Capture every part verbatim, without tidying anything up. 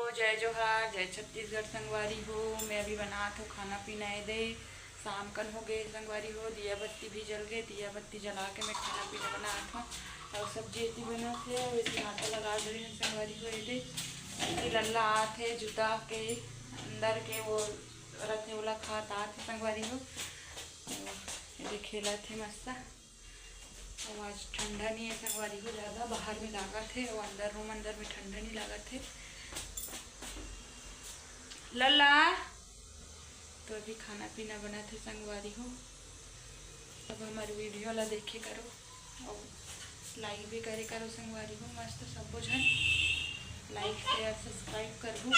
जय जोहार, जय छत्तीसगढ़ संगवारी हो। मैं अभी बनात हूँ खाना पीना, ए दे शाम कन हो गए संगवारी हो, दिया बत्ती भी जल गए। दिया बत्ती जला के मैं खाना पीना बनात हूँ। और सब्जी एती बनत हे, वैसे आटा लगा दे रही हूँ संगवारी हो। ए दे एती लल्ला आत हे, जूता के अंदर के वो रथे, ओला खात आत हे संगवारी हो। ए दे खेलत हे मस्त। अउ आज ठंडा नहीं है संगवारी हो, ज़्यादा बाहर में लागत हे, अउ अंदर, रूम अंदर में ठंडा नहीं लागत हे। लल्ला, तो अभी खाना पीना बनत हे संगवारी हो। अब हमारे वीडियो ला देखे करो अउ लाइक भी करे करो संगवारी हो। मस्त सबो झन लाइक, शेयर, सब्सक्राइब करबो।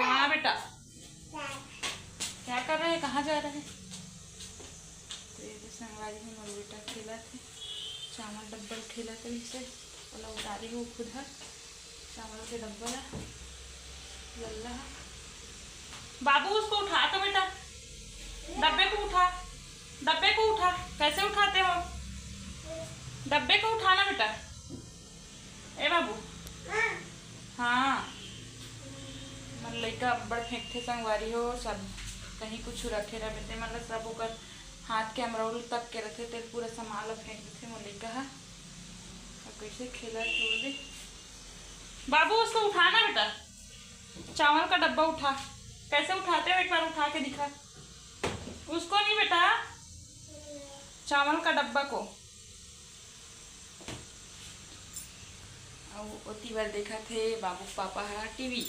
हाँ बेटा, क्या कर रहे हैं, कहाँ जा रहे हैं? तो ये दे संगवारी हो, मोर बेटा खेलत हे, चावल डब्बा ल खेलत हे, इसे ओला उतारे हो खुद हर चावल के डब्बा ला। लल्ला ह। बाबू, उसको उठा तो बेटा, डब्बे को उठा, डब्बे को उठा। कैसे उठाते हो? डब्बे को उठाना बेटा। ए बाबू। हाँ, मन लइका अब्बड़ फेंकथे संगवारी हो, सब कहीं कुछ रखे रहबे ते, मतलब सब ओकर हाथ के अमरौल तक के रथे, तेल पूरा सामान ला फेंक देथे मोर लइका ह। अब कैसे खेलत हे दे। बाबू, उसको उठाना बेटा, चावल का डब्बा उठा। कैसे उठाते हो, एक बार उठा के दिखा। उसको नहीं बेटा, चावल का डब्बा को। अउ ओती बर देखत हे बाबू के पापा ह टीवी,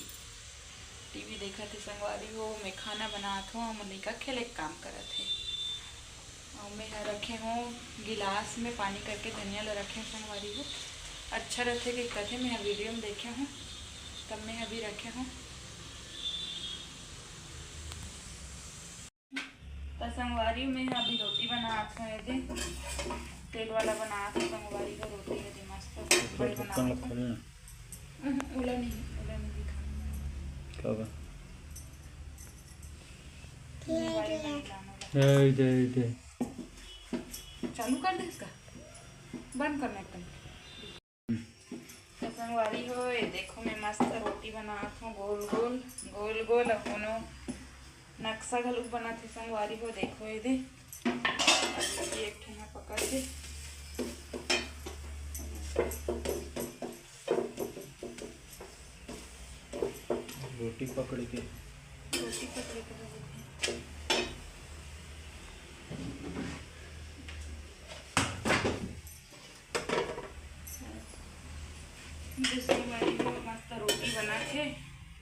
टीवी देखत हे संगवारी हो। मैं खाना बनात हों, मोर लइका खेले के काम करत हे। अउ मैं ह रखे हों गिलास में पानी करके धनिया ल रखे हों संगवारी हो। अच्छा रथे कहिके कथे, मैं ह वीडियो में देखे हों, तब मैं ह अभी रखे हों। त संगवारी, मैं ह अभी रोटी बनात हों, ए दे तेल वाला बनात हों संगवारी हो। रोटी ए दे मस्त बड़े बनात हों। उहूं, ओला नहीं, ओला नहीं दिखा। का बा? मोबाइल में नहीं लाना ओला। ए दे, ए दे। चालू कर दे इसका, बंद करना एकदम। तो संगवारी हो, ये देखो, मैं मस्त रोटी बनात हों, गोल गोल, गोल गोल, अउ कोनो नक्शा घलो बनात हे संगवारी हो। देखो ये दे, अभी एक ठन ह पकड़ के। रोटी पकड़ के। रोटी पकड़ के। दूसरी बारी में मस्त रोटी बना के,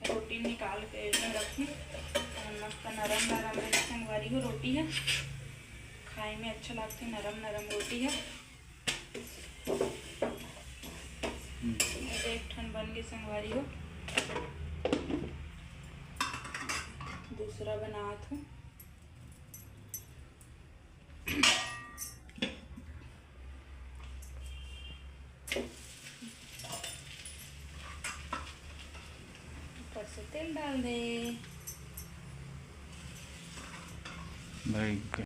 रोटी निकाल के इसमें रखी। अउ मस्त नरम नरम रहे संगवारी हो रोटी ह, खाए में अच्छा लगथे नरम नरम रोटी ह। हम्म। ये एक ठन बन गे संगवारी हो, दूसरा बनात हों। ऊपर से तेल डाल दे। भाई के।